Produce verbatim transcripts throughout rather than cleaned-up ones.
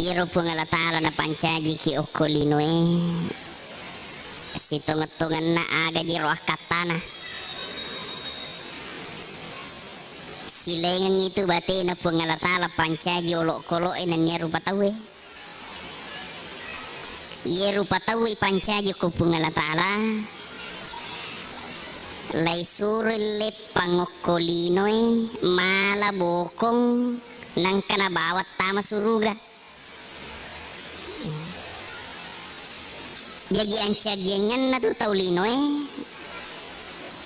Iyaro Puang Allah Ta'ala napancajiki okko linoe, sitongeng-tongenna aga jero akkattana. Silaingeng itu batena Puang Allah Ta'ala pancaji olokolo'e nennia rupa tauwe. Iye rupa tauwe ipancaji ko Puang Allah Ta'ala, laisuroi leppang okko linoe, mala bokong, nangka nabawa tama suruga. Jaji ancajiangenna tu tau linoe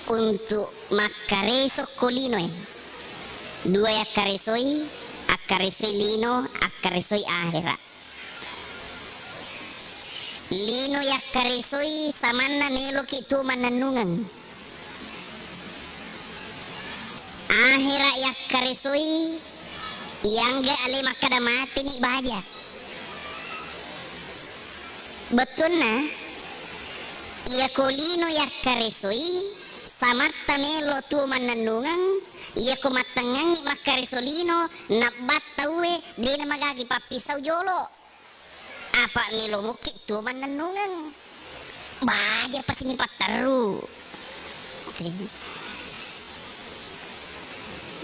untuk makkareso ko linoe. Dua yakkaresoi, akkaresoi lino, akkaresoi ahera. Lino yakkaresoi samanna meloki tu mannennungeng. Ahera yakkaresoi, iangga ale makkada mateni baja. Bettuanna, iyako lino yakkaresoi, samatta melo tuo mannennungeng, iyako mattengngangngi makkareso lino, nabba tauwe, dena magagi pappisau jolo. Apa melo mukki tuo mannennungeng. Baja pasi ni patterru.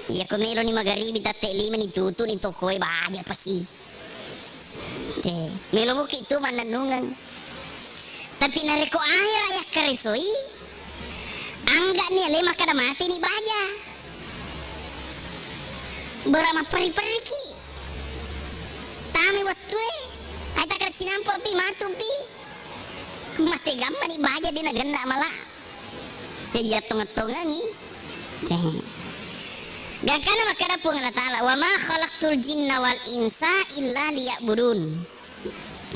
Iyako meloni magaribi tette lima ni tutu ni tokoe baja pasi. Te, melo mukki tu mannennungeng. Tapi narekko ahera yakkaresoi, angga'ni ale makkada mateni baja. Bara mapperri-perriki. Tami wettue, ai takkada cinampe'pi, matupi. Mate gammani baja de nagenna mala. Iya tongeng-tongengi. Gangkana makkada Puang Allah Ta'ala, "Wa ma khalaqtul jinna wal insa illa liya'budun."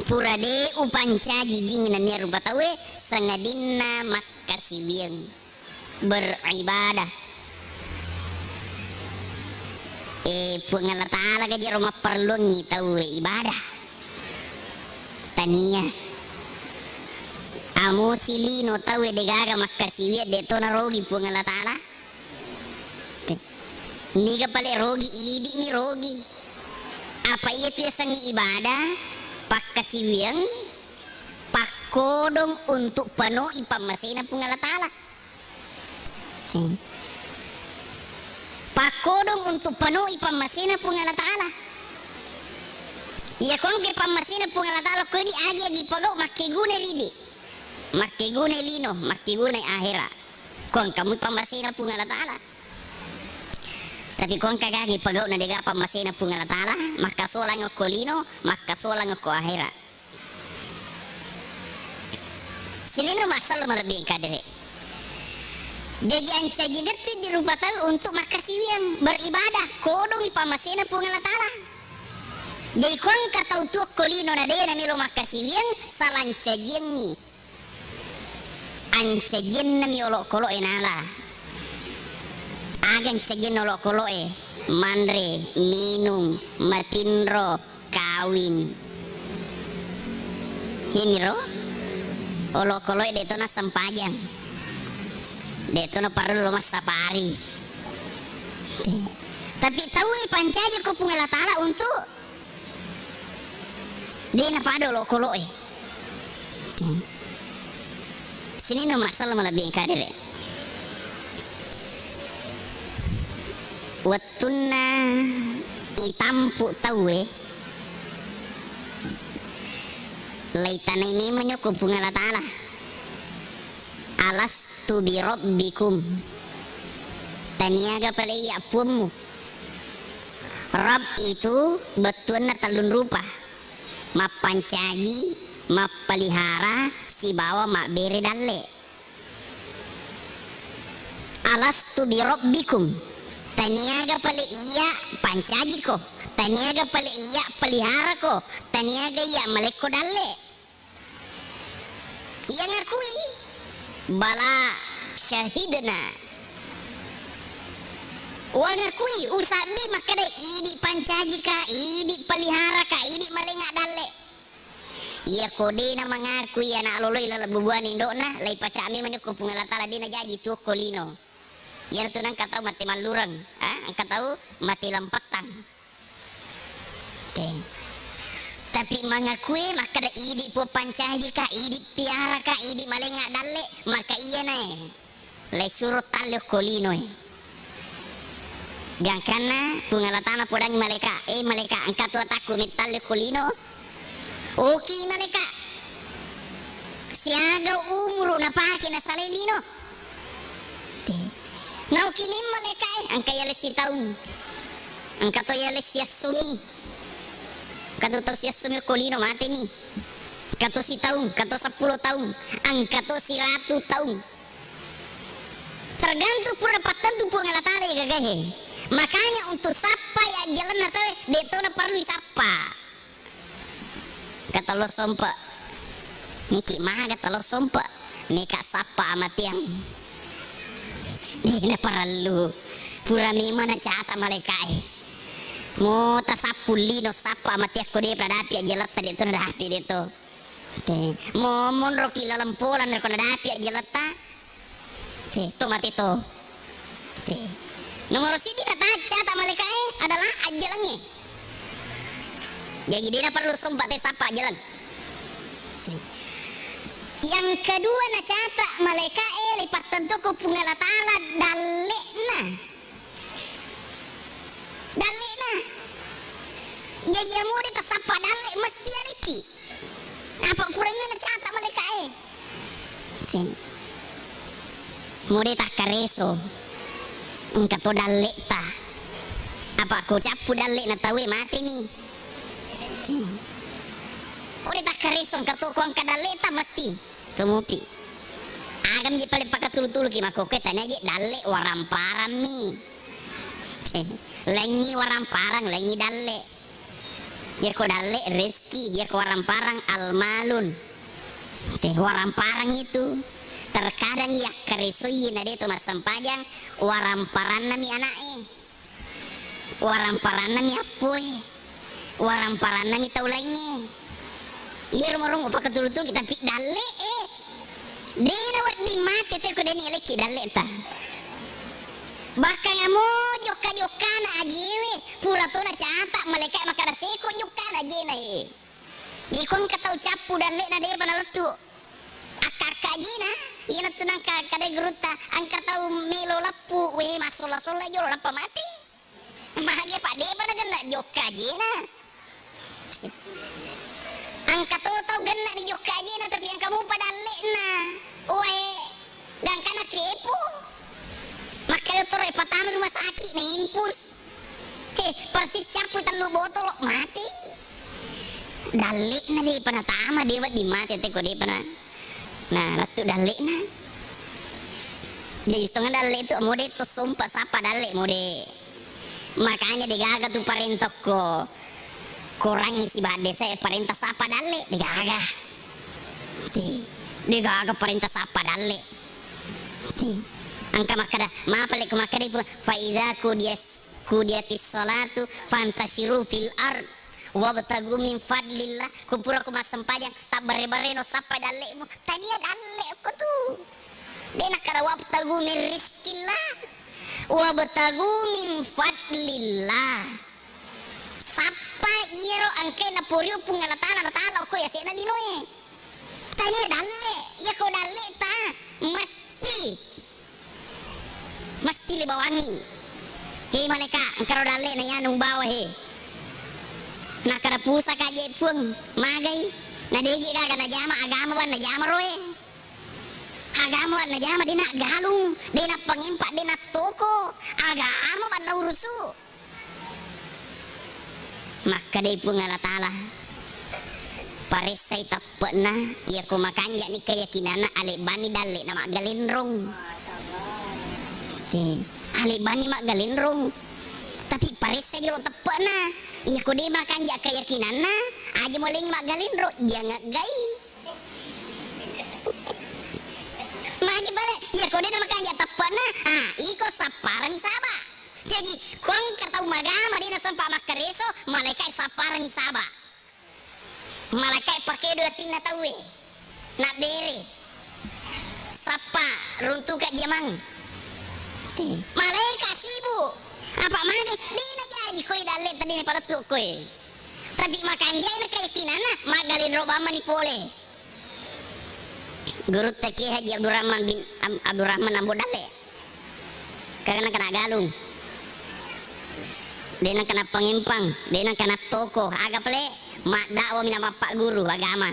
Pura de upancaji jing nennia rupa tauwe sangadinna makkasiwiang, beribadah. Eh, Puang Allah Ta'ala ga jero mapparelluangngi tauwe ibadah. Tania. Amosi lino tauwe degaga makkasiwiang, de to narogi Puang Allah Ta'ala. Niga pale rogi, idi'ni rogi. Apa iya tu yasengnge ibadah, pakkasiwiang, pakkodong untuk panoi pammasena Puang Allah Ta'ala. Pakkodong untuk panoi pammasena Puang Allah Ta'ala. Iya ko engka pammasena Puang Allah Ta'ala, ko di agi-agi pagau makkeguna ridi. Makkeguna lino, makkeguna ahera. Ko engka mui pammasena Puang Allah Ta'ala. Tapi ko engka gagi pagau na dega pammasena Puang Allah Ta'ala, makkasolang okko lino, makkasolang okko ahera. Sininna massala malebbi engka dere. Jaji ancaji gettu di rupa tau untuk makkasiwiang beribadah, kodongi pammasena Puang Allah Ta'ala. Jaji ko engka tau tuo ko lino na de na melo makkasiwiang, salancajiangngi. Ancajiannami olokolo'e nala. Aga ancajianna olokolo'e? Manre, minung, matinro, kawin. Himiro olokolo'e de to nassempajang. De to naparellu massapari. Tapi tau ipancaji ko Puang Allah Ta'ala untuk de napada olokolo'e. Sininna massala malebbi engka dere. Wettunna itampu tauwe, laitanai memeng ko Puang Allah Ta'ala. "Alastu bi rabbikum?" Taniaga pale iya puammu? Rabb itu bettuanna tellung rupa. Mappancaji, mappalihara, sibawa mabbere dalle. "Alastu bi rabbikum?" Taniaga pale iya pancajiko, taniaga pale iya paliharako, taniaga iya malekko dalle. Iya ngakui, bala syahidna. Wa ngakui, usabbi makkeda idi pancajika, idi paliharaka, idi malenga dalle. Iya ko de na mangakui anak loloi laleng bubuana indo'na, lai pacame mani ko Puang Allah Ta'ala de na jaji tuo ko lino. Iya tu nangka tau mate mallureng, ah, engka tau mate lampettang. Te. Tapi mangakue makkeda idi Puang Pancaji ka, idi Tiara ka, idi Malengnga Dalle, maka iyanae. Laisuro talle okko linoe. Gangkanna Puang Allah Ta'ala podangngi malaika, "Eh malaika, engka tu atakku mettalle okko lino?" Oki malaika. Siaga umuru napake nasalai lino? Te. Naoki memeng malaika e, engka yalessi taung. Engka to yalessi assomi. Engka to tau siassomi okko lino mateni. Engka to sitaung, engka to seppulo taung, engka to siratu taung. Tergantung pura pattentu Puang Allah Ta'ala gagahe. Makanya untuk sappai ajjalenna tauwe, de to naparellu sappa. Engka tello sompe. Niki maga tello sompe. Meka sappa amateang. De naparellu. Pura memeng nacata malaika e. Mo tasappu lino sappa amateang ko de nadapi ajjaletta, de to nadapi, de to. Te, mo monroki laleng polang rekko nadapi ajjaletta. Te, to mate to. Te. Nomoro siddi nacata malaika e adalah ajjalengnge. Jaji de naparellu sompa te sappa ajjaleng. Te. Yang kedua nacata malaika e, lepattentoko Puang Allah Ta'ala dalle'na. Dalle'na. Jaji iyamo de tasappa dalle mesti alekki. Apa purana nacata malaika e. Mo de takkareso. Engka to dalle'ta. Apa ko cappu dalle'na tauwe mateni. Mo de takkareso engka to ko engka dalle'ta mesti. To mupi. Agami je paling pakatulu-tuluki makkokkoe tania je dalle waramparang mi. Laingngi waramparang, laingngi dalle. Iyako dalle rezeki, iyako waramparang almalun. Te waramparang itu terkadang yakkaresoi na de to massempajang, waramparanna mi ana'e. Waramparanna mi appoe, waramparanna mi tau laingnge. Ini ruma-ruma pakatulu-tulu, tapi dalle e. Dena wedding mate te ko deni elekki dalle ta. Bahkan amo jokka-jokkana ajewe, pura tona cata malaika makkada seko jokkana ajena e. Iko engka tau cappu dalle'na depa nalettu. Akka-akka ajena, iyanatu nangka kadai gurutta, engka tau melo lappu, we, massolla-solla jolo nappa mati. Mage pa depa nagenna jokka ajena. Engka to tau genna ni jokka ajena, tapi engka mupa dalle'na. We, gangkana kepo. Makkeda dottoro, "Eh, patama rumah sakit, na infus." He, persis cappu tellu botolo, mati. Dalle'na depa natama, de wedding mate te ko depa na. Nah, lettu dalle'na. Jadi setengah dalle itu mode to sompa sapa dalle mode. Makanya degaga tu parenta ko. Korangngi sibawa desa e parenta sapa dalle, degaga. Ti, degaga parenta sapa dalle. Ti, engka makkada, mapa lekko makkada ipu, "Fa idza qudiyas-, qudiyatis sholatu fantashiru fil ard wabtagu min fadlillah." Ko pura ko massempajang, tabbarre-barreno sappa dalle'mu, tania dalle ko tu. De nakkada, "Wabtagu min rizqillah, wabtagu min fadlillah." Sappa iyaro engkae naporio Puang Allah Ta'ala, Allah Ta'ala okko yase'na linoe. Tania dalle, iyako dalle ta, mesti, mesti ribawangi. He malaika, engkaro dalle na yanu bawa he. Nakkada pusaka je Puang, magai, na deje gaga najama agama wan najama roe. Agama wan najama de naggalung, de nappangempa, de nattoko. Agama wan naurusu. Makkadai Puang Allah Ta'ala, paressai teppe'na, iyako makanja'ni keyakinanna, alebbani dalle na maggalenrong. Te, alebbani maggalenrong. Tapi paressai jolo teppe'na, iyako de makanja keyakinanna, aja molengi maggalenrong, jangan gai. Magi bale, iyako de namakanja teppe'na, ah, iko sapparani saba. Jaji, ko engka tau magama de nasempa makkareso, malaikae sapparani saba. Malaikae pakedo atinna tauwe. Nabbere. Sappa, runtuka jamang. Malaika sibu. Apa magi? De najaji koi dalle tadi palettu koi. Tapi makanja'na keyakinanna, maggalinro bammani pole. Gurutta Kiai Haji Abdurrahman bin Am-, Abdurrahman Ambo Dalle. Kagana kana galung. De' nengka nappangempang, de' nengka nattoko. Aga pale? Maddakwami na mappagguru agama.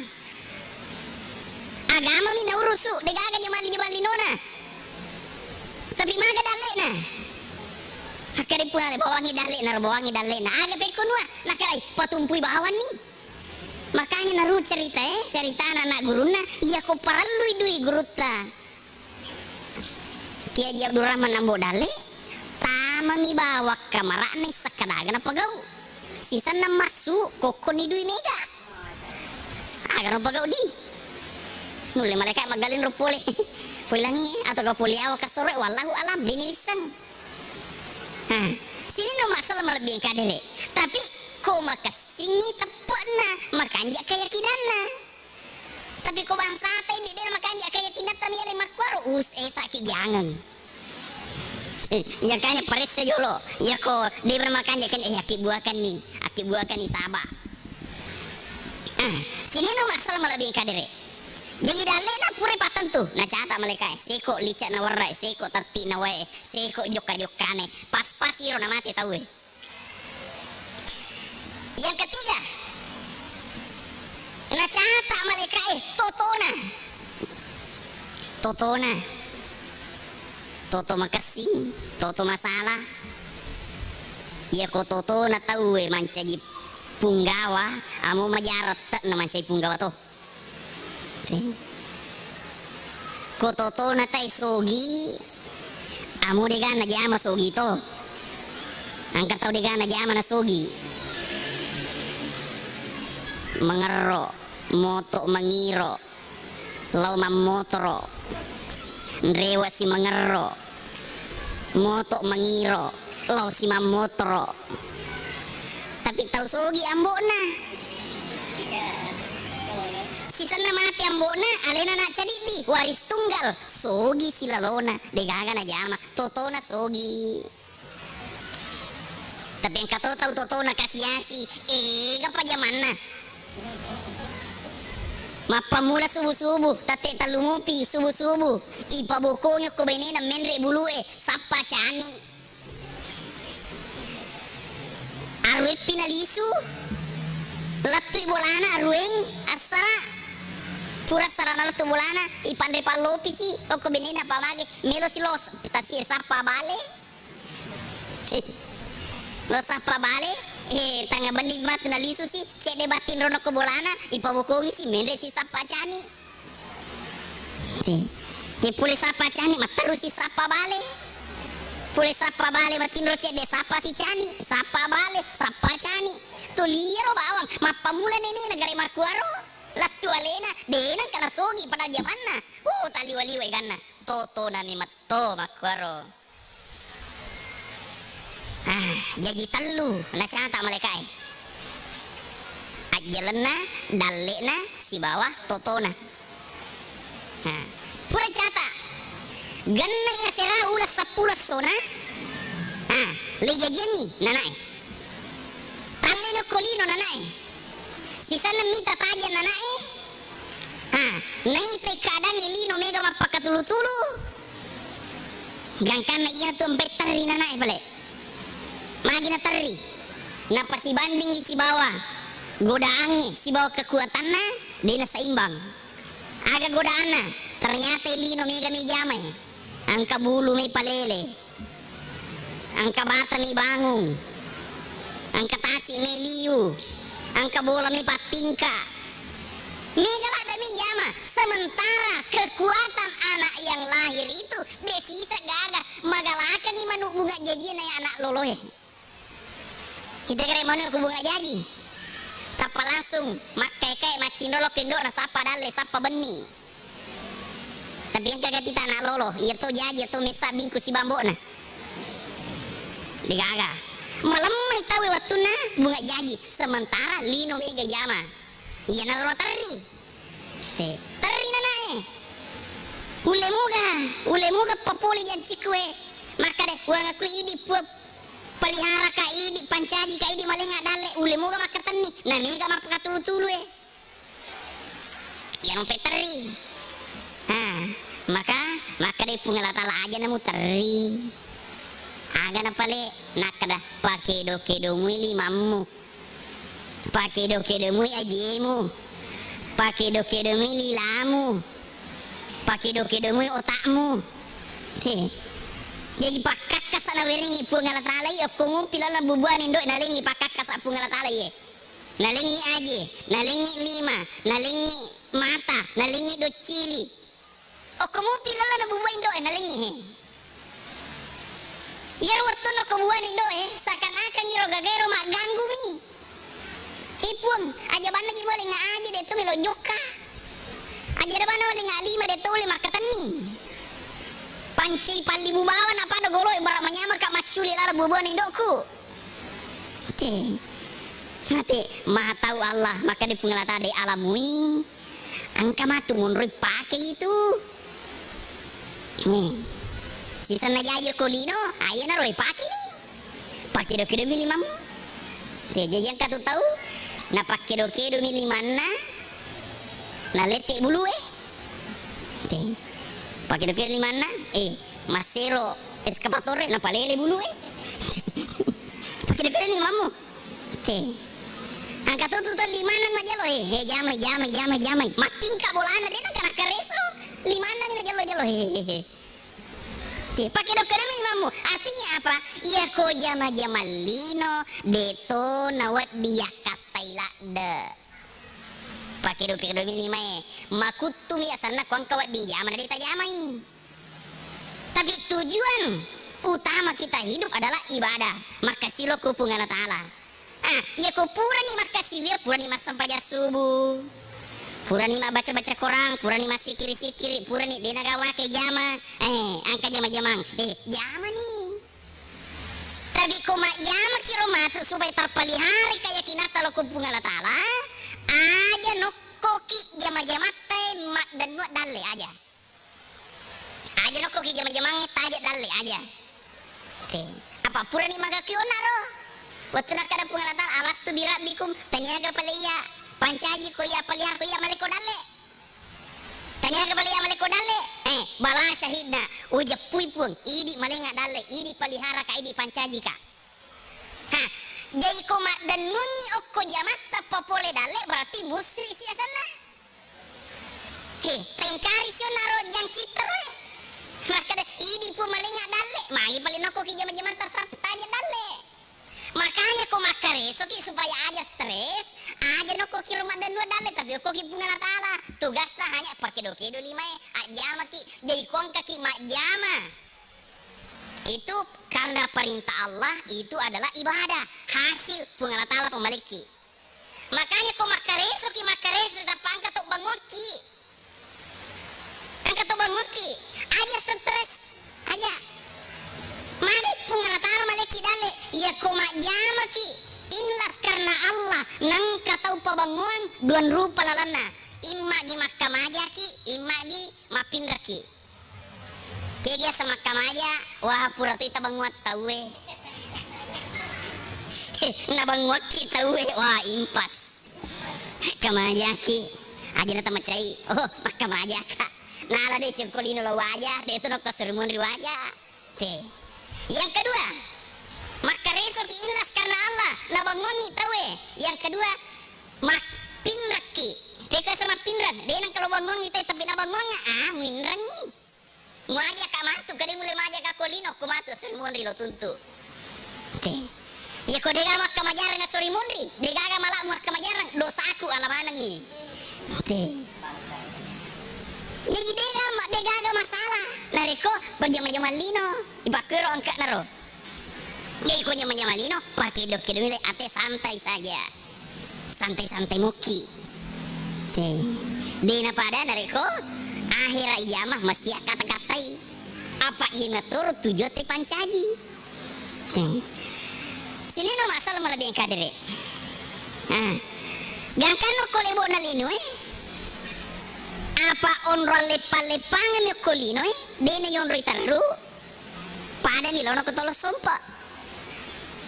Agamami naurusu, de' gaga nyamalli-nyamallinona. Tapi maga dalle'na? Akkeda Puang, bawangngi dalle'na, bawangngi dalle'na. Aga pekko nua? Nakkarai, patumpui bawanni. Makanya naru cerita, eh, ceritana anak gurunna, iya ko parellui dui gurutta. Kiai Haji Abdurrahman Ambo Dalle, tamami bawang kamara'na, isseng kadaga napagau. Sisenna massu, kokkoni dui mega. Aga napagau di? Nulle malaika maggalinro pole. Pole langi atau ga pole awa kasoro, wallahu alam, de' nirisseng. Nah, sininna masalah malebbi kadere. Tapi ko makessingngi teppe'na, makanja keyakinanna. Tapi ko bangsata ini de' makanja keyakinanna, tamiale makkuaro, us, eh, saki jangan. Eh, nyakanya paressa jolo. Iya ko de' makanja kan, eh, akibbuakanni, akibbuakanni saba. Ah, sininna masalah malebbi kadere. Jadi dalle'na pura pattentu, nacata malaikae, seko lica nawarrae, seko tatti nawae, seko jokka-jokkane, pas-pas iro namate tauwe. Yang ketiga, nacata malaikae totona. Totona. Toto makessing, toto masalah. Iya ko totona tauwe mancaji punggawa, amo majarang tette'na mancaji punggawa to. Ko totona tae sogi, amo de' gaga najama sogi to. Engka tau de' gaga najama nasogi. Mangerro, moto mangiro, lao mammotoro, nrewa si mangerro. Moto mangiro, lao si mammotoro. Tapi tau sogi ambo'na. Sisenna mate ambo'na, alena anak cadiddi, waris tunggal, sogi silalona, de' gaga najama, totona sogi. Tapi engka to tau totona kasi-asi, ega pajamanna. Mappammula subu-subu, tette tellu mopi subu-subu, ipabokongi ko benena menre bulue, sappa cani. Arueppi nalisu, lettui bolana arueng, assara. Pura assarana lettu bolana, ipanre pallopisi, okko benena pamage, melosi los, tasie sappa bale. Lo sappa bale, eh, tanga benni matu nalisusi, cedde battinro nokko bolana, ipabokongisi, menresi sappa cani. Eh, eh, pole sappa cani, matterusi sappa bale. Pole sappa bale, matinro cedde, sappa si cani, sappa bale, sappa cani. Toliaro bawang, mappamula nene nagare makkuaro, lettu alena, de' nengka nasogi pada jamanna. Uh, taliwa-liwa eganna. Totonami metto makkuaro. Ah, jaji tellu nacata malaikae. Ajjalenna, dalle'na, sibawa totona. Nah, pura cata. Genna asera uleng seppulo essona. Ah, le jajiangngi nanae. Talle nokko lino nanae. Sisenna mita tajang nanae. Ha, naitai keadaangnge lino mega mappakatulu-tulu. Gangkanna iyatu ampe terri nanae pale. Magi naterri? Napasibandingi sibawa godaangnge sibawa kekuatanna, de' naseimbang. Aga godaanna? Ternyata lino mega mejamai. Engka bulu mai palele. Engka bata mi bangung, engka tasi mi liu, engka bola mi pattingka. Mega ladde mi jama, sementara kekuatan anak yang lahir itu de sisa gaga, magalakangi manu bunga jaji na anak loloe. Kita kere manu ku bunga jaji, tappa langsung makkae-kae maccinrolo kendo na sappa dalle, sappa benni. Tapi engka ga kita anak lolo, iya to jaji, iya to messa bingku sibambo'na. Degaga. Malemmai tauwe wettunna bunga jaji, sementara lino mega jama. Iyanaro terri. Eh, terri nanae. Ulle muga, ulle muga papole jancikku e. Makkada, uang aku idi pua Paliharaka idi, pancajika idi, malenga dalle, ulle muga makkatenni, Namiga mappakatulu-tulu e. Iyaro peterri. Ha, maka, makkeda Puang Allah Taala, aja namuterri. Aga napale, nakkeda, pakedo-kedomui limammu. Pakedo-kedomui ajemu. Pakedo-kedomui lilamu. Pakedo-kedomui otakmu. Te. Jaji pakkakkasa nawerengngi Puang Allah Taala, iya okko mupi laleng bubuang indo'e nalengngi pakkakkasa Puang Allah Taala, iye. Nalengngi aje, nalengngi lima, nalengngi mata, nalengngi doccili. Okko mupi laleng nabubuang indo'e nalengngi he. Iyaro wettunna ko buang indo'e, seakan-akan iro gagaero magganggumi. Ih, Puang, aja banna ji mualengnga aje, de' tu melo jokka. Aja da banna mualengnga lima, de' tu ule makkatenni. Pancai pallibu bawang napada golo'e, bara manyameng ka macculi laleng bubuang indo'ku. Te. Mate, Maha Tahu Allah, makkeda Puang Allah Taala, de' alamui. Engka matu monroi pake itu. Nih. Sisenna jaji ko lino, aye naro ipake ni. Pakedo-kedomi limammu. Te, jaji engka tu tau, napakkedo-kedomi limanna, nalette bulu e. Te. Pakedo-kedo limanna, eh, massero eskavator e, napalele bulu e. Pakedo-kedo limammu. Te. Engka tu tu limanna majelo, eh, eh, jamai, jamai, jamai, jamai. Mattingka bolana, de' nengka nakkareso. Limanna mi najelo-jelo, eh, eh, eh. Te, pakedo-kedomi limammu. Artinya apa? Iya ko jama-jama lino, de' to nawedding yakkattai ladde. Pakedo-kedomi limae. Makuttumi asenna ko engka wedding jama na de' tajamai. Tapi tujuan utama kita hidup adalah ibadah. Makkasi lao ko Puang Allah Taala. Ah, iya ko purani makkasiwiyang, purani massempajang subuh, purani mabbaca-baca Quran, purani massikiri-sikiri, purani de' nagaga wake jama, eh, engka jama-jamang, eh, jamani. Tapi ko majjamaki ro matu supaya terpelihara keyakinanta lao ko Puang Allah Taala, aja nokkoki jama-jamatta e maddennua dalle aja. Aja nokkoki jama-jamangnge, taja dalle aja. Te. Apa purani magakionna ro? Wettu nakkeda Puang Allah Taala, "Alastu birabbikum?" Taniaga pale iya pancaji ko iya, pelihara ko iya, malekko dalle? Taniaga pale iya malekko dalle? Eh, bala syahidna, ujeppui Puang, idi malengnga dalle, idi peliharaka, idi pancajika. Ha, jaji ko maddennuangngi okko jamatta papole dalle, berarti musyrik si asenna. He, tengkari sio naro jangcitta ro e. Makkeda, "Idi Puang malengnga dalle." Magi pale nokkoki jama-jamang tassappa taja dalle. Makanya ko makkaresoki supaya aja stres, aja nokkoki ro maddennua dalle, tapi okkoki Puang Allah Taala. Tugasta hanya pakedo-kedo limae, ajjamaki. Jaji ko engkaki majjama, itu karena perintah Allah, itu adalah ibadah. Hasil Puang Allah Taala pamalekki. Makanya ko makkaresoki, makkareso tappa engka to banguakki. Engka to banguakki. Aja stres, aja. Magi Puang Allah Taala malekki dalle, iya ko majjamaki ikhlas karena Allah, nengka tau pabanguang dua rupa lalenna. Immagi makkamajaki, immagi mappinrakki. Ke biasa makkamaja, wah, pura tu tabanguang tauwe. Nabanguakki tauwe, wah, impas. Makkamajaki. Aja na tamacai. Oh, makkamajaka. Nala de cengkolino lo waja, de tu nokko sermon ri waja. Te. Yang kedua, makkaresoki ikhlas karena Allah, nabanguangngi tauwe. Yang kedua, mappinrakki. Pekasa mappinrang, de nengka lo banguangngi tauwe, tapi nabanguangnga, ah, muinrangngi. Muajaka matu, kade mulle majaka ko lino, ko matu asal monri lo tuntu. Te. Iya ko dega makkamajarang asori monri, degaga mala muakkamajarang, dosaku ala manengngi. Te. Jadi dega ma-, degaga masalah. Narekko pejama-jama lino, ipakkero angka naro. Jadi ko jama-jama lino, pakedo-kedo mile ate santai saja. Santai-santai mokki. Te. Dena pada narekko ahera ijama mesti akkata-katai. Apa iya matoro tujuan te pancaji. Te. Sini no masalah malebbi kadere. Ah. Gangkanno ko lebo'na lino e. Apa onrong leppang-leppangeng mi okko lino e. Dena yonroi terru. Padami lono ko tolo sompa.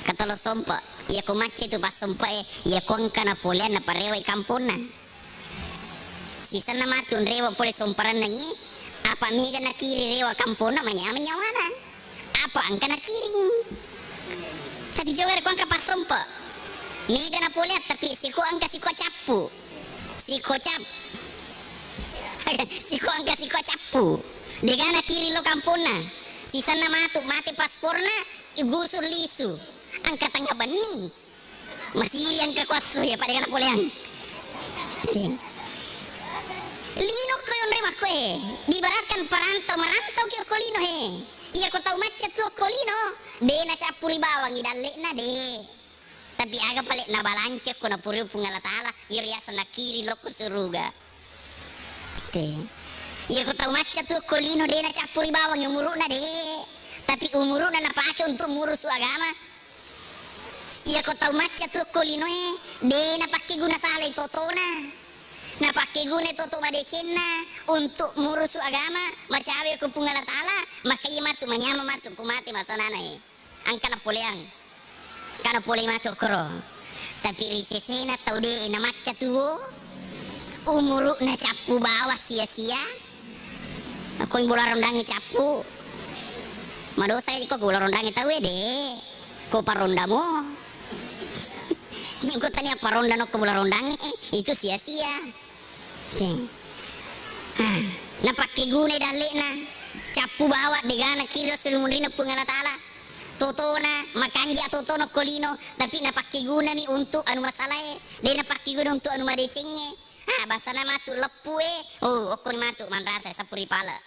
Ko tolo sompa. Iyako macca tu passompe'e, iyako engka napoleang naparewai kamponna. Sisenna matu nrewe pole somparenna iye, apa mega nakiri rewe kamponna manyameng nyawana. Apa engka nakiring. Tapi jogare ko engka passompe. Mega napoleang tapi siko engka siko cappu. Siko cap. Siko engka siko cappu. Dega nakiri lo kamponna. Sisenna matu mate pasporna, igusur lisu. Engka tengnga benni. Masiri engka kuasso ya pada kana poleang. Lino ko yonre makko e. Diibaratkan perantau, merantau ki okko lino he. Iya ko tau macca tu okko lino, de nacappu ri bawang i dalle'na de. Tapi aga pale nabalanca ko napuriu Puang Allah Taala, iya riaseng nakiri lokko suruga. Te. Iya ko tau macca tu okko lino de nacappu ri bawang umuru'na de. Tapi umuru'na napake untuk murusu agama. Iya ko tau macca tu okko linoe de napakkeguna salai totona. Napakkeguna toto madecenna untuk murusu agama, macawe ko Puang Allah Taala, maka iya matu manyameng matu ko mate masanana e. Engka napoleang. Engka napole matu koro. Tapi ri sesena tau de namacca tuo, umuru'na cappu bawang sia-sia. Akko bola rondangnge cappu. Madosa ko bola rondangnge tau e de. Ko parondamo. Ko tania paronda nokko bola rondangnge, itu sia-sia. Oke. Ah, napakkeguna dalle'na, cappu bawang degana kiro selumunrina Puang Allah Taala. Totona, makanja totona okko lino, tapi napakkegunami untuk anu masalae, de napakkeguna untuk anu madecengnge. Ah, basana matu leppu e, oh, okkoni matu manrasa sapuri pala.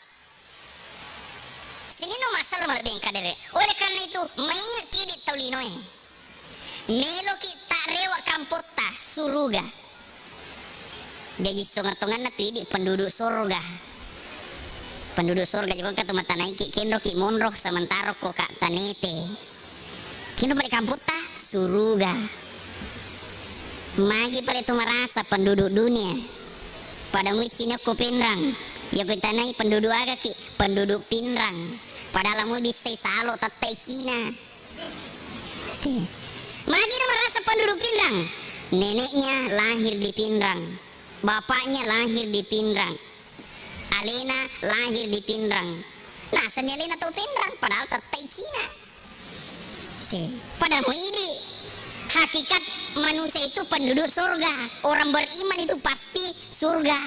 Sininna masalah malebbi engka dere. Oleh karena itu, mainge'ki idi tau linoe. Meloki tarewa kampotta suruga. Jaji sitonga-tonganna tu idi penduduk surga. Penduduk surga juga engka tu matanaiki kenroki monro sementara ko ka tanete. Kino pale kampotta suruga. Magi pale tu marasa penduduk dunia. Pada mui Cina ko Pinrang. Ya ko tanai penduduk aga ki? Penduduk Pinrang. Padahal mui bissai salo tettai Cina. Magi na marasa penduduk Pinrang? Neneknya lahir di Pinrang. Bapaknya lahir di Pinrang. Alena lahir di Pinrang. Nah, seni alena tau Pinrang, padahal tettai Cina. Oke. Pada muidi hakikat manusia itu penduduk surga. Orang beriman itu pasti surga.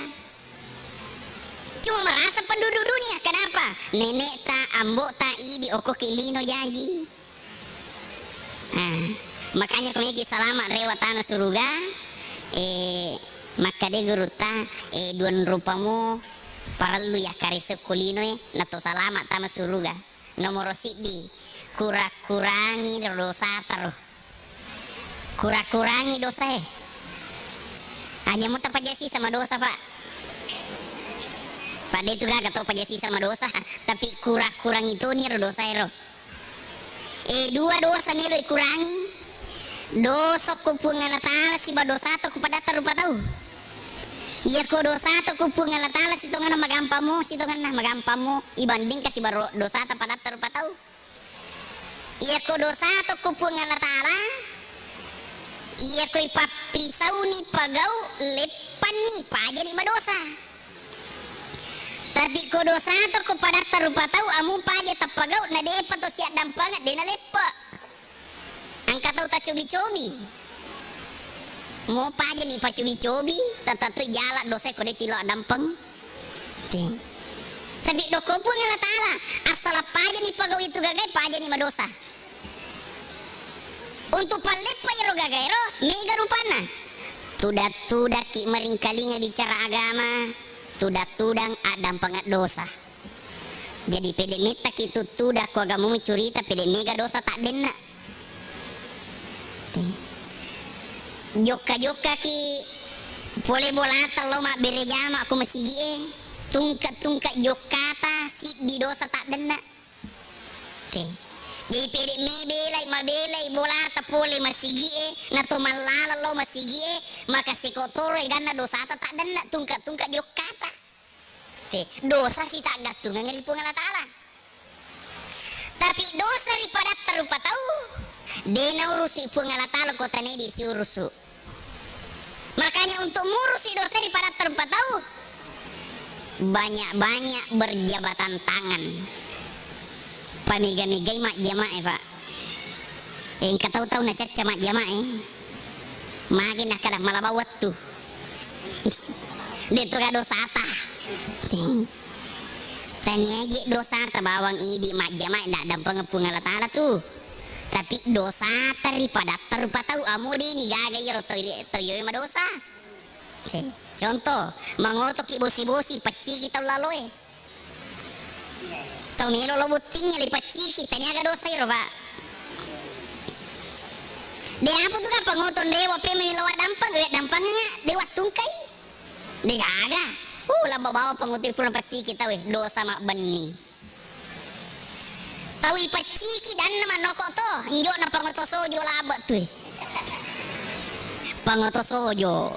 Cuma merasa penduduk dunia. Kenapa? Nenek ta, ambok ta, idi okko ki lino jaji. Nah, makanya ko meki salama rewa tana suruga, eh, makkade gurutta, eh, duang rupamu parellu yakkaresek ko linoe, nato salama tama suruga. Nomoro siddi, kura-kurangi dosata ro. Kura-kurangi dosae. Aja muta paja sisa madosa, Pak. Pada itu gaga to paja sisa madosa, tapi kura-kurangi toni ro dosae ro. Eh, dua dosa melo ikurangi. Dosa ko Puang Allah Taala siba dosa to ko padatta rupa tau. Iya ko dosa to ko Puang Allah Taala sitonganna magampammo, sitonganna magampammo ibandingkan siba ro-, dosa ta padatta rupa tau. Iya ko dosa to ko Puang Allah Taala, iya ko ipappisauni pagau leppanni pajani madosa. Tapi ko dosa to ko padatta rupa tau, amu paja tappagau na depa to siaddampengeng de naleppe. Engka tau tacobi-cobi. Mo pajani pacobi-cobi, tatatoi jala dosa ko de tilo addampeng. Te. Tapi dokko Puang Allah Taala, assala pajani pagau itu gagai, pajani madosa. Untuk palleppa iro gagaero, mega rupanna. Tudak-tudakki meringkalinga bicara agama, tudak-tudang addampengeng dosa. Jadi pede mettaki tuttuda ko agamamu curita pede mega dosa taddenna. Jokka-jokkaki pole bolata lao mabbere jama ko masigi'e, tungke-tungke jokkata siddi dosa taddenna. Te. Jadi pede mebelai, mabelai bolata pole masigi'e, nato mallala lao masigi'e, maka seko toro eganna dosata taddenna, tungke-tungke jokkata. Te, dosa sitaggattungengngi ri Puang Allah Taala. Tapi dosa ri padatta rupa tau, De naurusi Puang Allah Ta'ala ko tania idi siurusu. Makanya untuk murusi dosa ri padatta rupa tau, banyak-banyak berjabatan tangan. Pamega-megai majjama e, Pak. Engka tau-tau nacacca majjama e. Magi nakkeda malaba wettu. De to ga dosata. Tania je dosata bawang idi majjama e, naddampengeng Puang Allah Ta'ala tu. Tapi dosata ri padatta rupa tau, amo deni gaga iyaro toi, toiyoe madosa. Contoh, mangotoki bosi-bosi, pecciki tau laloe. Tau melo lo bottingnge, lipecciki, taniaga dosa iro, Pak. De apa tu kan pangoto nrewa pe melo waddampeng, waddampengeng, de wattungkai. De gaga. Uh, laba bawa pangoto pura pecciki tau, eh, dosa mabbenni. Tau ipecciki danna mannoko to, njo na pangoto sojo labe tu. Pangoto sojo.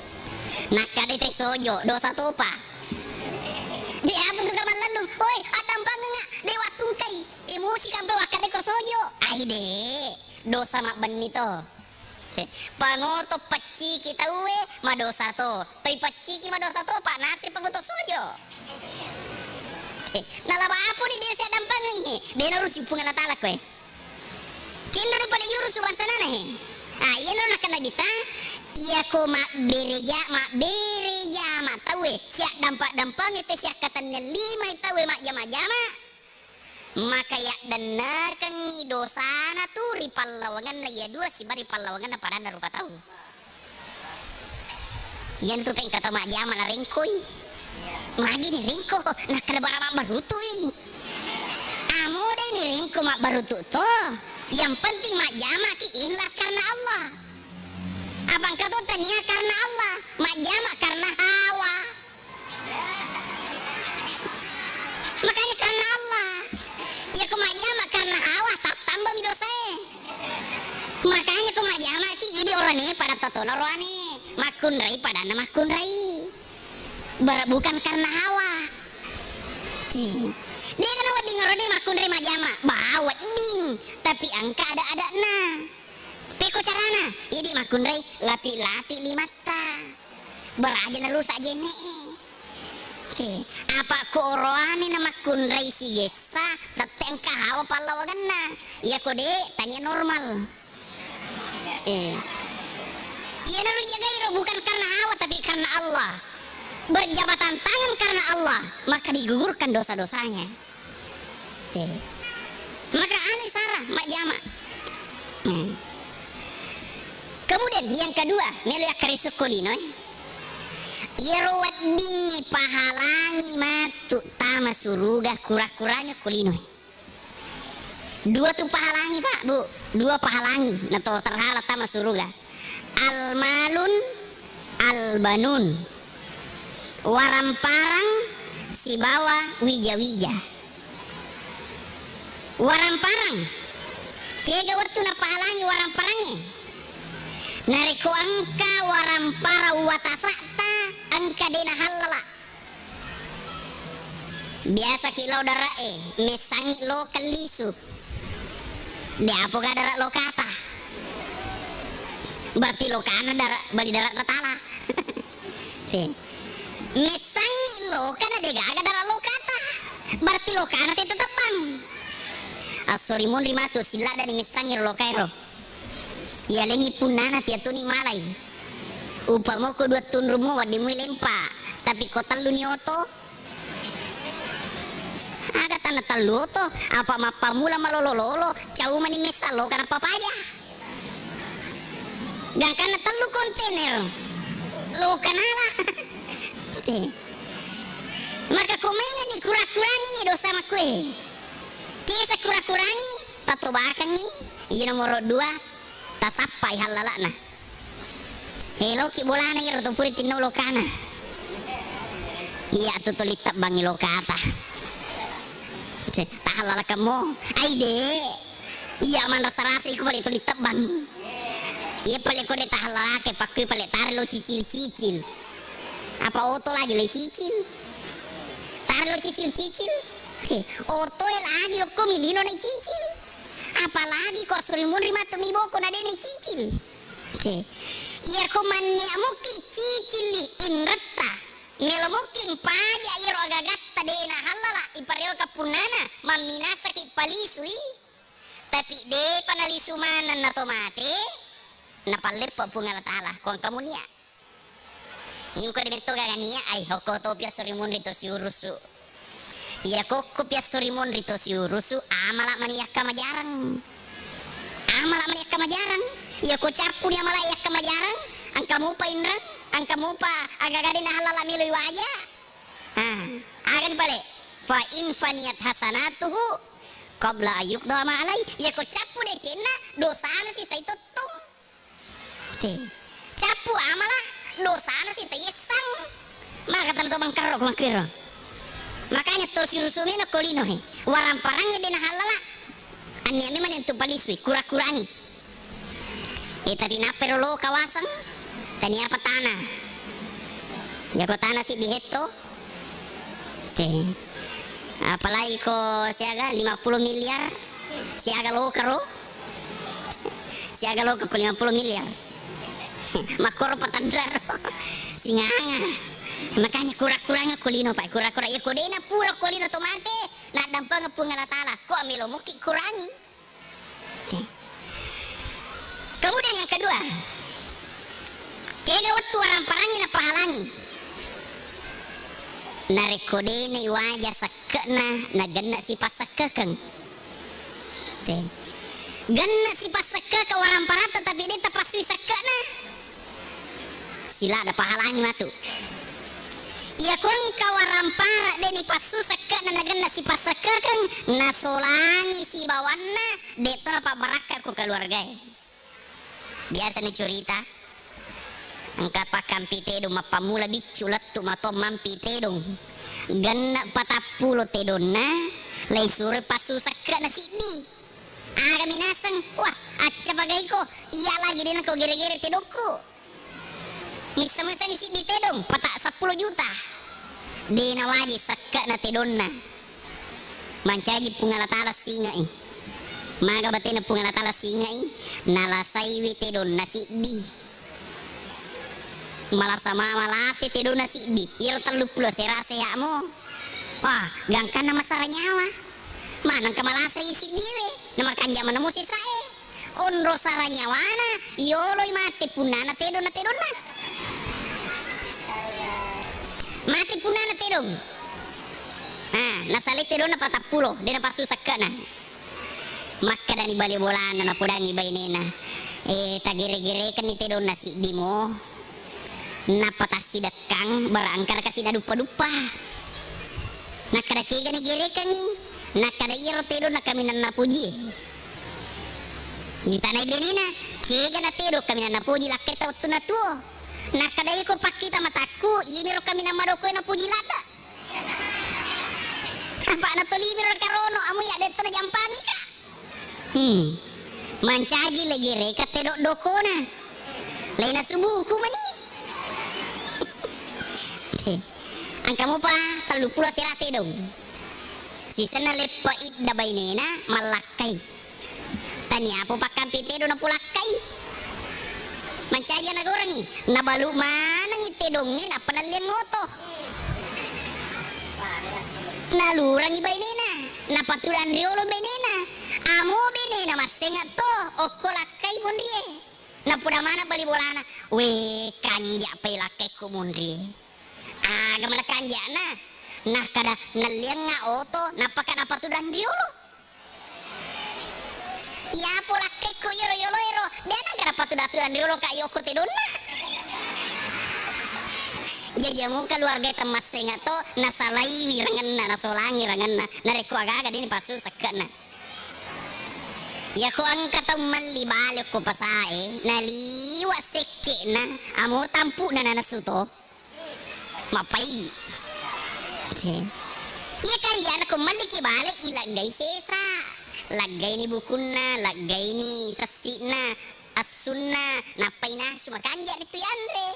Nakkade te sojo, dosa topa. De apa tu kamallellung? Oi, addampengeng, de wattungkai. Emosi kampe wakkade ko sojo. Ai de, dosa mabbenni to. Pangoto pecciki tauwe, madosa to. Toi pecciki madosa to, pa nasi pangoto sojo. Nalaba apuni dia siaddampengi, de narusi Puang Allah Ta'ala koe. Kinroni pale yurusu bangsanana he. Ah, iyanaro nakkeda Nabitta, iyako mabbere ja-, mabbere jama tauwe, siaddampa-dampengi te siakkatenniang limai tauwe majjama-jama, maka yaddennekengngi dosana tu ri pallawangenna iya dua sibawa ri pallawangenna padanna rupa tau. Iyantu pengka tau majjama narengkoi. Magi nirengko, nakkeda bara mabbarutui. Amo de nirengko mabbarutu to. Yang penting majjamaki ikhlas karena Allah. Apa engka to tania karena Allah, majjama karena hawa. Makanya karena Allah. Iya ko majjama karena hawa, tattambami dosae. Makanya ko majjamaki, idi orane pada tatona roane, makkunrai padanna makkunrai. Bara bukan karena hawa. Dega nawedding ero de makkunrai majjama, ba wedding, tapi engka ada-adana. Pekko carana, idi makkunrai lapi-lapi limatta. Baraja narusak jene'e. Oke, apa ko oroane na makkunrai sigessa, tette engka hawa pallawangenna. Iya ko de, tania normal. Eh. Iyanaro jagairo bukan karena hawa tapi karena Allah. Berjabatan tangan karena Allah, maka digugurkan dosa-dosanya. Oke. Maka ale sara majjama. Hmm. Kemudian yang kedua, melo yakkarisukko lino, eh. Iyaro weddingnge pahalangi matu tama suruga kura-kuranya ko lino, eh. Dua tu pahalangi, Pak, Bu. Dua pahalangi nato terhala tama suruga. Al-malun, al-banun. Waramparang sibawa wija-wija. Waramparang. Kega wettu napahalangi waramparangnge? Narekko engka waramparang watasa'ta, engka de nahallala. Biasaki lao dara e, messangngi lokeng lisu. De apoga dara lokata. Berarti lokana dara, bali dara tatala. Te. Messangngi lokana de gaga dara lokata. Berarti lokana tette tebbang. Assori monri matu silladdani messangngi ro lokaero. Iyalengngi punnana tiatuni malai. Upamoko dua tunrummu wedding mui lempa, tapi ko telluni oto. Aga tanna tellu oto, apa mappamula malolo-lolo, cau mani messa loka nappa paja. Gangkanna tellu kontainer, loka nala. Maka ko maingani kura-kurangi ni dosa makkue. Kesa kura-kurangi, tatobakengngi, iya nomoro dua, tasappai hallala'na. Eloki bolana iyaro to pura tinno lokana. Iya tu tuli tebbangngi lokata. Tahallalakemmo. Aide. Iya manrasa-rasa iko pale tuli tebbangngi. Iya pale ko de tahallalake pakkui pale tare lo cicil-cicil. Apa oto lagi le cicil? Tare lo cicil-cicil. Oto e lagi okko milino na cicil. Apalagi ko suri munri matu mi boko na deni cicil. Te. Iya ko mannia muki cicil li inretta. Melo muki mpaja iyaro agagatta dena hallala iparewa kapunnana mamminasaki palisui. Tapi depa nalisu maneng na to mate, napalleppa Puang Allah Taala, ko engka munia. Iyako de metto gaga nia, ai hokko topi assori munri to siurusu. Iya kokko pi assori munri to siurusu, amala mani yakka majarang. Amala mani yakka majarang. Iya ko cappu ni amala yakka majarang, engka mupa inreng, engka mupa agaga de nahallala melo iwaja. Ah, agani pale? Fa in faniyat hasanatuhu qabla ayyuqda ma alai. Iya ko cappu decenna, dosana si tai tottung. Te. Cappu amala, dosana si tai essang. Maka tanto mangkerro ko makkiro. Makanya to sirusu mena ko lino he. Waramparangnge de nahallala. Annia memang untuk palisui, kura-kurangi. Eh, tapi nappero lo kawaseng, tania apa tanah. Jako tanah si dihetto. Te. Apalagi ko siaga lima puluh miliar, siaga lokaro. Siaga lokaro ko lima puluh miliar. Makkoro patanraro. Singanga. Makanya kura-kuranga ko lino, Pak. Kura-kura. Ya ko dena pura ko lino to mate, naddampeng Puang Allah Taala. Ko amelo muki kurangi. Kemudian yang kedua, kega wettu waramparangngi napahalangi. Narekko dena iwaja sekke'na, nagenna sipassekkekeng. Te. Genna sipassekkekeng waramparatta, tapi de tapassui sekke'na. Silada pahalangi matu. Iya ko engka warampara de nipassu sekke'na nagenna sipassekkekeng, nasolangi sibawanna, de to napabbarakka ko keluargae. Biasa ni curita, engka pakkampi tedong, mappammula biccu lettu mato mampi tedong. Genna patappulo tedonna, lai suro passu sekke'na siddi. Aga minaseng, wah, acca pagaiko, iya lagi dena ko gere-gere tedokku. Missa-missani siddi tedong, pata seppulo juta. De nawaji sekke'na tedonna. Mancaji Puang Allah Taala singai. Maga batena Puang Allah Taala singai, nalasaiwi tedonna siddi. Malasa ma-, malase tedonna siddi. Iyaro telluppulo sera sehatmu. Wah, gangkanna masara nyawa. Manengka malasai siddiwe, namakanja manemu sesae. Onro sara nyawana, yoloi mate punnana tedonna tedonna. Mate punnana tedong. Ah, nasalai tedonna patappulo, de napassu sekke'na. Makkedani bale bolana napodangi bainena, eh, tagere-gerekenni tedonna siddimo. Nappa tassidekkang, bara engka kasi naduppa-duppa. Nakkada kegani gerekengngi, nakkada iyaro tedong nakaminang napoji. Itanai benena, kega na tedong kaminang napoji lakkaita wettunna tuo. Nakkada iko pakkita matakku, iyamiro kaminang madokkoe napoji ladde. Apa natolibiro karono, amu ya detto najampangika. Hmm. Mancaji legere ka tedok dokona. Laina subuku mani. Engka mupa telluppulo sera tedong. Sisenna leppa idda bainena mallakkai. Taniapo pakkampi tedong napulakkai. Mancaji nagorengi, nabalu manengi tedongnge nappa nalliang oto. Nalurangi bainena, napatudang riolo bainena. Amo benena massenga to, okko lakkai monrie. Napuda mana bali bolana, we kanja pai lakkai ko monrie. Aga mana kanjana? Nakkada nalliangnga oto, nappaka napatudang riolo. Iyapo lakkekko iyaro yoloero, de nagara patu-datu anriolo ka yokko tedonna. Jaji amo keluarga temmassenga to, nasalaiwi rangenna, nasolangi rangenna, narekko aga-aga deni passu sekke'na. Iyako engka tau melli bale ko pasae, naliwa sekke'na, amo tampu'na nanasu to. Mappai. Iya kanjana ko melliki bale, ilaggai sesa. Laggaini bukunna, laggaini sessi'na, assunna, nappai nasu, makanjani tu yanre.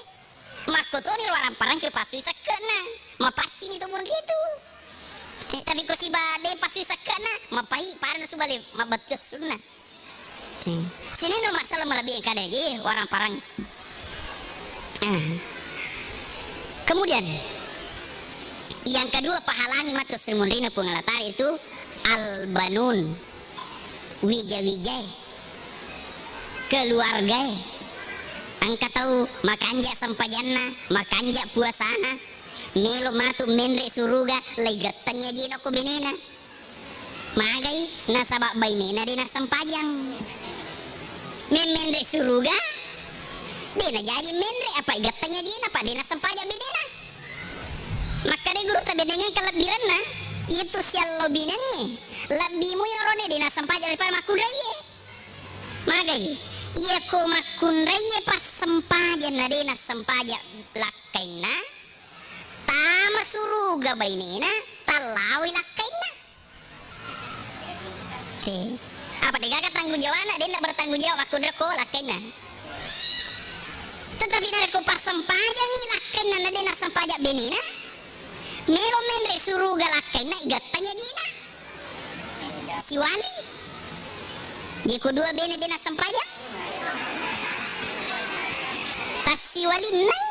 Makkotoni ro waramparangnge pasui sekke'na. Mapaccini tu munri tu. Eh, tapi ko siba de pasui sakke'na, mapai parna subale mabbattu sunna. Eh, sininna masalah malebbi kada, eh, warang parang. Ah. Kemudian, yang kedua, pahalangi matu sri munrina Puang Allah Ta'ala itu al-banun, wija-wijae, keluargae. Engka tau makanja sempajanna, makanja puasana, melo matu menre suruga, laigattengngi ajina ko benena. Magai, nasaba bainena de nassempajang. Memmenre suruga, de najaji menre, apa igattengngi ajina, apa de nassempajang benena. Makkeda gurutta, bennengeng kalebbirenna, itu siallo binengnge, lebbimu iyarone de nassempajang daripada makkunraie. Magai, iyako makkunraie passempajang na de nassempajang lakkainna, tama suruga bainena, tallawai lakkainna. Te. Apa degaga tanggung jawabna, denna bertanggung jawab makkunrai ko lakkainna. Tetapi narekko passempajangngi lakkainna na de nassempajang benena, melo menre suruga lakkainna, igattengngi ajina. Siwali. Jeko dua bene de nassempajang. Tassiwalinnai.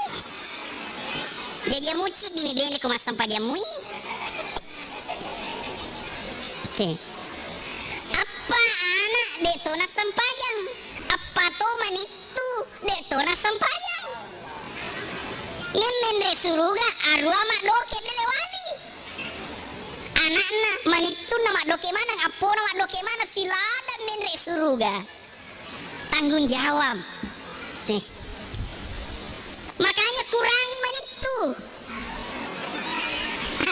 Jaji amucci dimi bene ko massempajang mui. Te. Appa anak de to nassempajang. Appa to manittu de to nassempajang. Memmenre suruga, arua maddoke de lewali. Anakna manittunna maddoke maneng, appona maddoke maneng, siladang menre suruga. Tanggung jawab. Eh. Makanya kurangi manittu.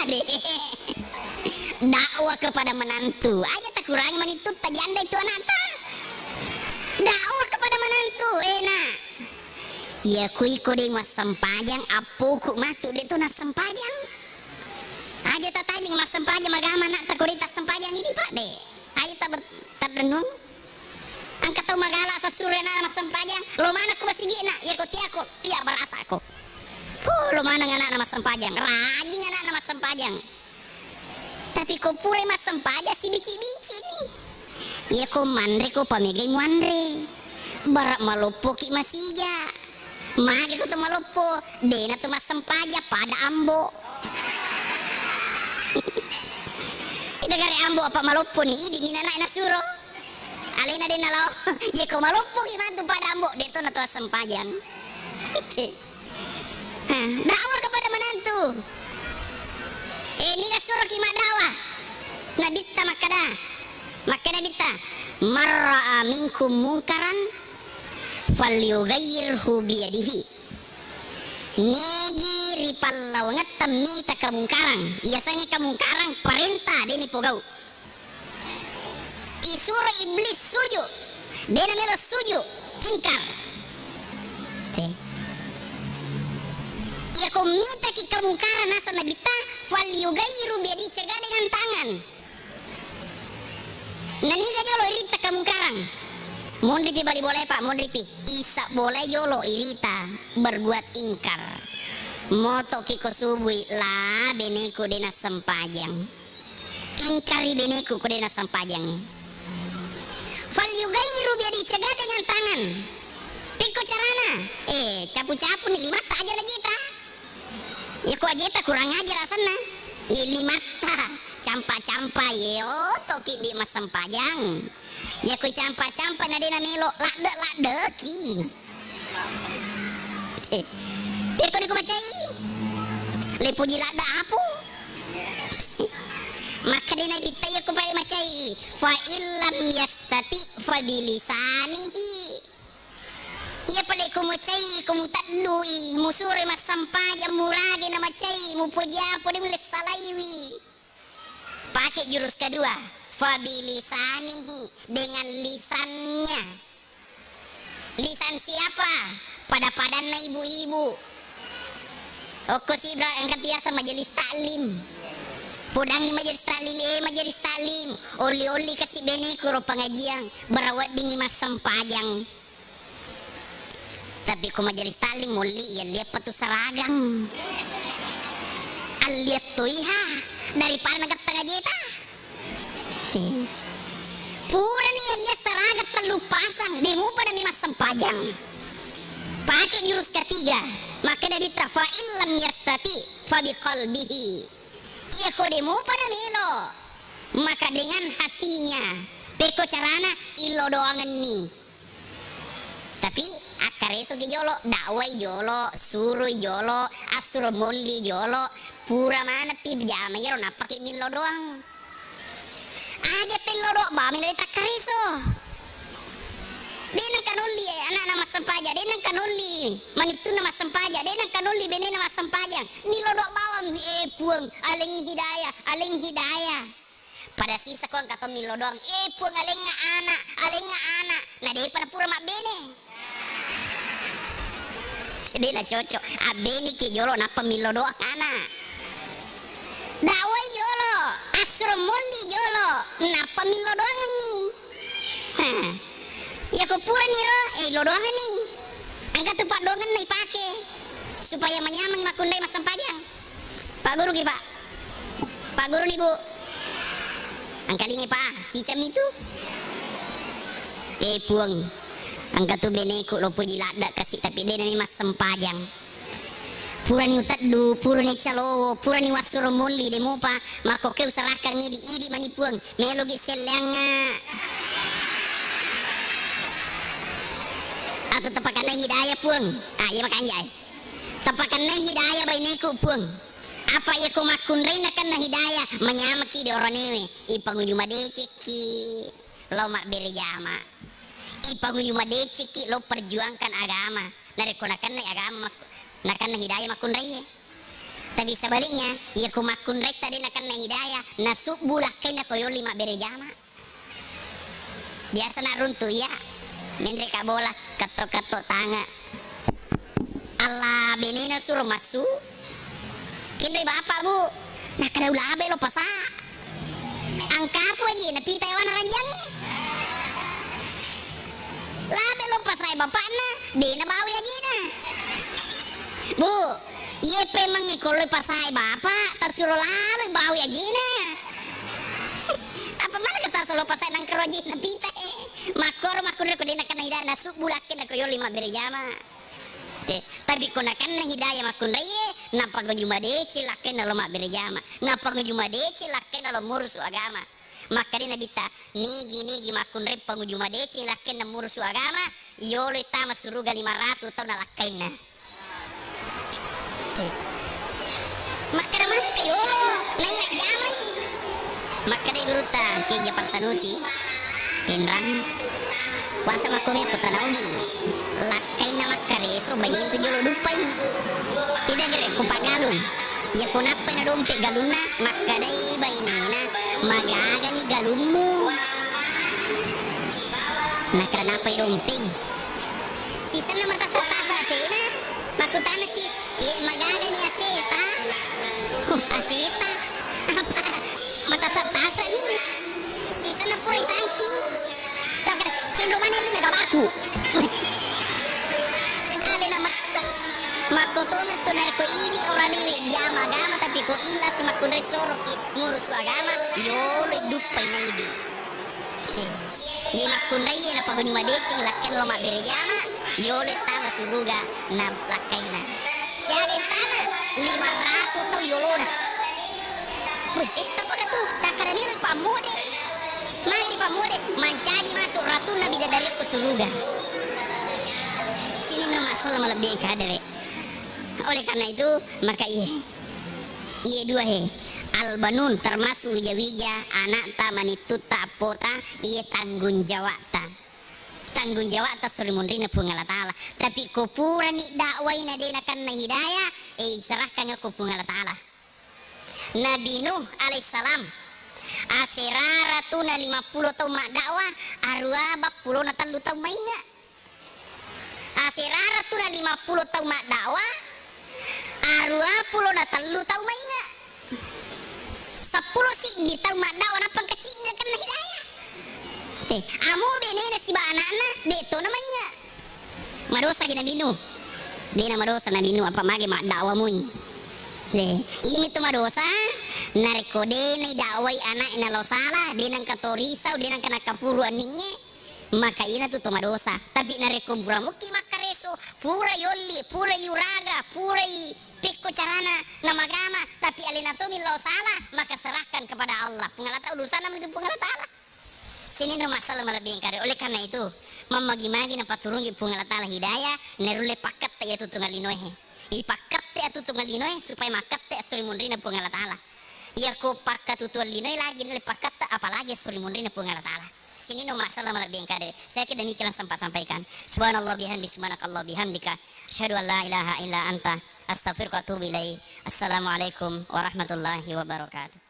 Ade. Dakwah kepada menantu. Aja takurangi manittu, tajanda itu anakta. Dakwah kepada menantu, enak. Iya, kui ko de massempajang, appoku matu de to nassempajang. Aja tatajeng massempajang, magama anakta ko de tassempajang idi, Pak, de. Aja ta-, tarenung. Engka tau magala sessuro anakna massempajang, lo maneng ko masigi'na, iya ko tiako, iya barasako. Huh, lo maneng anakna massempajang, rajing anakna massempajang. Tapi ko pura massempajang, sibici-bicini. Iya ko manre ko pamegai muanre. Bara maloppoki masija. Magi ko to maloppo, dena to massempajang pada ambo. Ita gare ambo apa maloppo ni, idi minanai nasuro. Alena dena lao, jeko maloppo ki matu pada ambo, de to na to sempajang. Hah, dakwah kepada menantu. Eh, niga suroki maddakwah? Nabitta makkada, makkada Nabitta, "Man ra'a minkum munkaran falyughayyirhu biyadihi." Nigi ripallawangetta mita kamungkarang, yasengnge kamungkarang parenta, deni pogau. Isuro iblis suju, dena melo suju, ingkar. Te. Iyako mitaki kamungkaran naseng Nabitta, "Falyughayyirhu biyadihi," cegah dengan tangan. Naniga jolo irita kamungkaran? Monripi bali bolae, Pak, monripi. Isa bolae jolo irita berbuat ingkar. Motoki ko subui, la, beneku de nassempajang. Ingkari beneku ko de nassempajangngi. "Falyughayyirhu biyadihi," cegah dengan tangan. Pekko carana? Eh, capu-capu ni limatta aja najeta. Iya ko ajeta kurang ajar asenna. Iya limatta, campa-campa, iya otoki di massempajang. Iya ko campa-campa na de namelo, ladde-laddeki. Pekko di ku macai? Le puji ladde apu. Makkeda Nabitta iya ko pale macai, "Fa illam yastati fa bilisanihi." Iya pale ko mucai, ko muteddui, musuro massempajang, murage na macai, mupoji apa de mulle salaiwi. Pakai jurus kedua, fabilisanihi, dengan lisannya. Lisan siapa? Pada-padanna ibu-ibu. Okko sidra engka tiasa majelis taklim. Podangi majelis taklim, eh, majelis taklim. Olli-olli kasi beneku ro pengajian, bara weddingi massempajang. Tapi ko majelis taklim molli, iya liappa tu saragang. Alliat toiha. daripada nagettang ajeta. Te. Purani yalliang saraga tellu pasang, de mupa nami massempajang. Pake jurus ketiga, makkeda Nabitta, "Fa illam yastati fa biqalbihi." Iyako de mupa namelo, maka dengan hatinya. Pekko carana, illo doangenni. Tapi akkaresoki jolo, dakwai jolo, suroi jolo, assuro molli jolo, pura maneppi jama iyaro nappaki millo doang. Aja tello doang bawang de takkareso. De nengka nolli, eh, anakna massempajang, de nengka nolli manittunna massempajang, de nengka nolli benena massempajang. Millo doang bawang, eh, Puang, alengngi hidayah, alengngi hidayah. Pada sisako engka to millo doang, eh, Puang, alengnga anak, alengnga anak. Na depa napura mabbene. De nacocok, abbeniki jolo nappa millo doang anak. Dakwai jolo, assuro molli jolo, nappa millo doangengngi. Hah. Iyako puraniro, eh, illo doangenni. Engka tu paddoangenna ipake supaya manyameng makkunrai massempajang. Pak Guru ki, Pak. Pak Guru ni, Bu. Angkalingi, Pak. Cicammi tu. Eh, Puang. Engka tu beneku lo poji ladda kasi, tapi de nami massempajang. Purani uteddu, purani calowo, purani wassuro molli, de mupa, makkoke usarakkangngi di idi mani Puang, melogi selleangnga. Atau tapakannai hidayah Puang. Ah, iya makanjai. Tapakannai hidayah baineku Puang. Apa iya ko makkunrai nakenna hidayah, manyamaki di oranewe, ipanguju madecekki lao mabbere jama. Ipanguju madecekki lao perjuangkan agama. Narekko nakennai agama mak-, nakenna hidayah makkunraiye. Tapi sebaliknya, iya ko makkunraitta de nakenna hidayah, nasubbu lakkainna ko yolli mabbere jama. Biasa naruntu iya, menre ka bola, ketto-ketto tange. Allah benena suro massu. Kenre bapak, Bu. Nakkeda ulabe lo pasa. Angkapu aje napita ewana ranjangnge. Labe lo pasae bapakna, de nabawi ajena. Bu, iye pemengnge ko lo pasae bapak, tasuro lalo bawi ajena. Apa mana kata solo pasae nangkero ajena pita e. Makkoro makkunre ko de nakenna hidayah nasubbu lakkainna ko yolli mabbere jama. Te, tapi ko nakenna hidayah makkunraiye, napanguju madeceng lakkainna lo mabbere jama, napanguju madeceng lakkainna lo murusu agama. Makkeda Nabitta, nigi-nigi makkunrai panguju madeceng lakkainna murusu agama, yoloi tama suruga lima ratu taunna lakkainna. Te. Makkeda manengka yolo, naiya jamai. Makkeda gurutta, Kiai Japar Sanusi, Pinrang, puasa makkomi ko tanaogi. Lakkainna makkareso, bainentu jolo duppai. Tidak gere ko paggalung. Iya ko nappai nadompe galunna, makkedai bainena, magagani galummu. Nakkeda nappai dompeng. Sisenna matasa-tasa asena, makkutanasi, "Iye, magagani aseta?" "Huh, aseta? Apa? Matasa-tasani?" Sisenna pura isangking. Takkeda, "Cendro mani lina gabaku." Alena messa. Makkotongeng tu narekko idi oranewe jama agama, tapi ko ilasi makkunrai soroki murusu agama, yoloi duppai naidi. Jadi makkunraiye napanguju madeceng lakkainna lo mabbere jama, yolo tama suruga na lakkainna. Siaga tama lima ratu tau yolona. Weh, ettapa katu, takkada melo pammode. Mai di pammode, mancaji matu ratunna bidadari ko suruga. Sininna masalah malebbi kadere. Oleh karena itu, maka iye. Iye dua he, albanun termasuk wija-wija anakta, manittutta, appota, iye tanggung jawabta. Tanggung jawabta suri munrinna Puang Allah Ta'ala. Tapi ko purani dakwai na de nakenna hidayah, eh, serahkan ko Puang Allah Ta'ala. Nabi Nuh alaihissalam, asera ratuna lima pulo taung maddakwah, aruwa bappulona tellu taung mainga. Asera ratuna lima pulo taung maddakwah, aruwa pulona tellu taung mainga. Seppulo siddi taung maddakwah, nappa engka ciddi nakenna hidayah. Te, amo benena siba anakna, de to na mainga. Madosaki Nabi Nuh? De na madosa Nabi Nuh, apa mage maddakwah mui. Imi to madosa, narekko de naidakwai ana'e nalao sala, de nengka to risau, de nengka nakkapuru anningnge, maka ina tu to madosa. Tapi narekko pura mukki makkareso, pura yolli, pura yuraga, pura i pekko carana namagama, tapi alena to mi lao sala, maka serahkan kepada Allah. Puang Allah Ta'ala, urusanna menurut Puang Allah Ta'ala. Sininna masalah malebbi engkare. Oleh karena itu, mammagi-magi napatturungi Puang Allah Ta'ala hidayah, narulle pakkette iya tutungan linoe. Ipakkette atutungan linoe supaya makkette esso ri munrina Puang Allah Ta'ala. Iyako pakkatutuan linoe lagi nulle pakkette, apalagi esso ri munrina Puang Allah Ta'ala. Sininna masalah malebbi engkare. Saya kira demikian sempat sampaikan. Subhanallah bihamdi, subhanakallah bihamdika. Asyhadu an la ilaha illa anta, astaghfiruka wa atubu ilaik. Assalamualaikum warahmatullahi wabarakatuh.